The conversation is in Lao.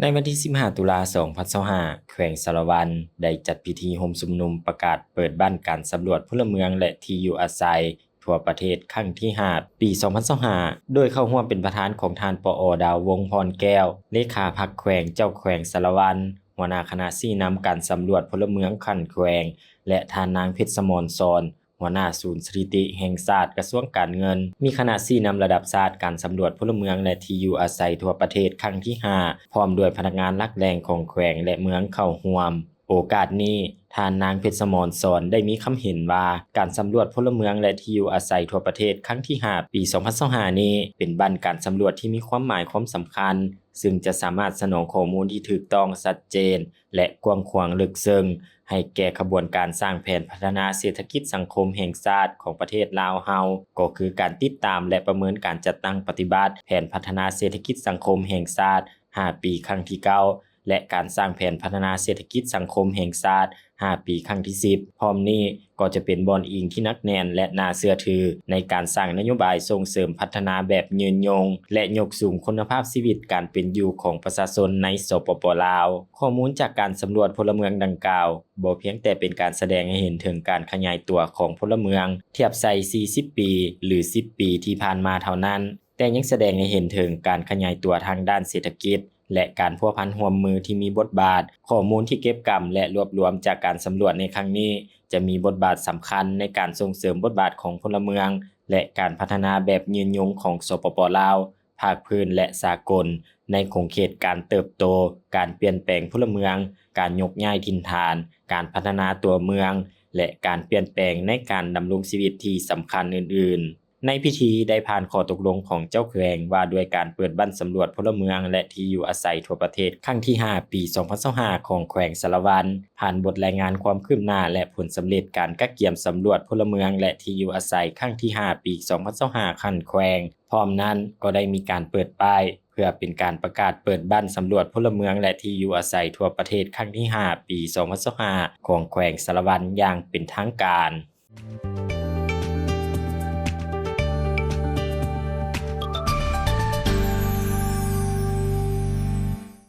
ໃນວັນທີສິບຫ້າ ຕຸລາ ສອງພັນຊາວຫ້າ ແຂວງສາລະວັນ ໄດ້ຈັດພິທີໂຮມຊຸມນຸມປະກາດເປີດບັ້ນການສຳຫຼວດພົນລະເມືອງ ແລະ ທີ່ຢູ່ອາໄສທົ່ວປະເທດຄັ້ງທີຫ້າ ປີສອງພັນຊາວຫ້າ ໂດຍເຂົ້າຮ່ວມເປັນປະທານຂອງທ່ານ ປອ ດາວວົງ ພອນແກ້ວ ເລຂາພັກແຂວງ, ເຈົ້າແຂວງສາລະວັນ, ຫົວໜ້າຄະນະຊີ້ນຳການສຳຫຼວດພົນລະເມືອງຂັ້ນແຂວງ ແລະ ທ່ານນາງ ເພັດສະໝອນ ສອນ ຫົວໜ້າສູນສະຖິຕິແຫ່ງຊາດ ກະຊວງການເງິນ, ມີຄະນະຊີ້ນຳລະດັບຊາດການສຳຫຼວດພົນລະເມືອງ ແລະ ທີ່ຢູ່ອາໄສທົ່ວປະເທດຄັ້ງທີຫ້າ ພ້ອມດ້ວຍພະນັກງານຫຼັກແຫຼ່ງຂອງແຂວງ ແລະ ເມືອງເຂົ້າຮ່ວມ. ໂອກາດນີ້, ທ່ານນາງ ເພັດສະໝອນ ສອນ ໄດ້ມີຄຳເຫັນວ່າ ການສຳຫຼວດພົນລະເມືອງ ແລະ ທີ່ຢູ່ອາໄສທົ່ວປະເທດຄັ້ງທີຫ້າ ປີສອງພັນຊາວຫ້ານີ້ ເປັນບັ້ນການສຳຫຼວດທີ່ມີຄວາມໝາຍຄວາມສຳຄັນ ຊຶ່ງຈະສາມາດສະໜອງຂໍ້ມູນທີ່ຖືກຕ້ອງ, ຊັດເຈນ ແລະ ກວ້າງຂວາງເລິກເຊິ່ງ ໃຫ້ແກ່ຂະບວນການສ້າງແຜນພັດທະນາເສດຖະກິດສັງຄົມແຫ່ງຊາດຂອງປະເທດລາວເຮົາ ກໍຄືການຕິດຕາມ ແລະ ປະເມີນການຈັດຕັ້ງປະຕິບັດແຜນພັດທະນາເສດຖະກິດສັງຄົມແຫ່ງຊາດຫ້າປີຄັ້ງທີເກົ້າ ແລະ ການສ້າງແຜນພັດທະນາເສດຖະກິດສັງຄົມແຫ່ງຊາດຫ້າປີຄັ້ງທີສິບ. ພ້ອມນີ້ກໍຈະເປັນບ່ອນອີງທີ່ໜັກແໜ້ນ ແລະ ໜ້າເຊື່ອຖືໃນການສ້າງນະໂຍບາຍສົ່ງເສີມພັດທະນາແບບຍືນຍົງ ແລະ ຍົກສູງຄຸນນະພາບຊີວິດການເປັນຢູ່ຂອງປະຊາຊົນໃນ ສປປ ລາວ. ຂໍ້ມູນຈາກການສຳຫຼວດພົນລະເມືອງດັ່ງກ່າວ ບໍ່ພຽງແຕ່ເປັນການສະແດງໃຫ້ເຫັນເຖິງການຂະຫຍາຍຕົວຂອງພົນລະເມືອງທຽບໃສ່ສີ່ສິບປີ ຫຼື ສິບປີທີ່ຜ່ານມາເທົ່ານັ້ນ, ແຕ່ຍັງສະແດງໃຫ້ເຫັນເຖິງການຂະຫຍາຍຕົວທາງດ້ານເສດຖະກິດ ແລະ ການພົວພັນຮ່ວມມືທີ່ມີບົດບາດ. ຂໍ້ມູນທີ່ເກັບກຳ ແລະ ລວບລວມຈາກການສຳຫຼວດໃນຄັ້ງນີ້ ຈະມີບົດບາດສຳຄັນໃນການສົ່ງເສີມບົດບາດຂອງພົນລະເມືອງ ແລະ ການພັດທະນາແບບຍືນຍົງຂອງ ສປປ ລາວ ພາກພື້ນ ແລະ ສາກົນ ໃນຂົງເຂດການເຕີບໂຕ, ການປ່ຽນແປງພົນລະເມືອງ, ການຍົກຍ້າຍຖິ່ນຖານ, ການພັດທະນາຕົວເມືອງ ແລະ ການປ່ຽນແປງໃນການດຳລົງຊີວິດທີ່ສຳຄັນອື່ນໆ. ໃນພິທີໄດ້ຜ່ານຂໍ້ຕົກລົງຂອງເຈົ້າແຂວງວ່າດ້ວຍການເປີດບັ້ນສຳຫຼວດພົນລະເມືອງ ແລະ ທີ່ຢູ່ອາໄສທົ່ວປະເທດຄັ້ງທີຫ້າ ປີສອງພັນຊາວຫ້າ ຂອງແຂວງສາລະວັນ, ຜ່ານບົດລາຍງານຄວາມຄືບໜ້າ ແລະ ຜົນສຳເລັດການກະກຽມສຳຫຼວດພົນລະເມືອງ ແລະ ທີ່ຢູ່ອາໄສຄັ້ງທີຫ້າ ປີສອງພັນຊາວຫ້າ ຂັ້ນແຂວງ. ພ້ອມນັ້ນກໍໄດ້ມີການເປີດປ້າຍ ເພື່ອເປັນການປະກາດເປີດບັ້ນສຳຫຼວດພົນລະເມືອງ ແລະ ທີ່ຢູ່ອາໄສທົ່ວປະເທດຄັ້ງທີຫ້າ ປີສອງພັນຊາວຫ້າ ຂອງແຂວງສາລະວັນຢ່າງເປັນທາງການ.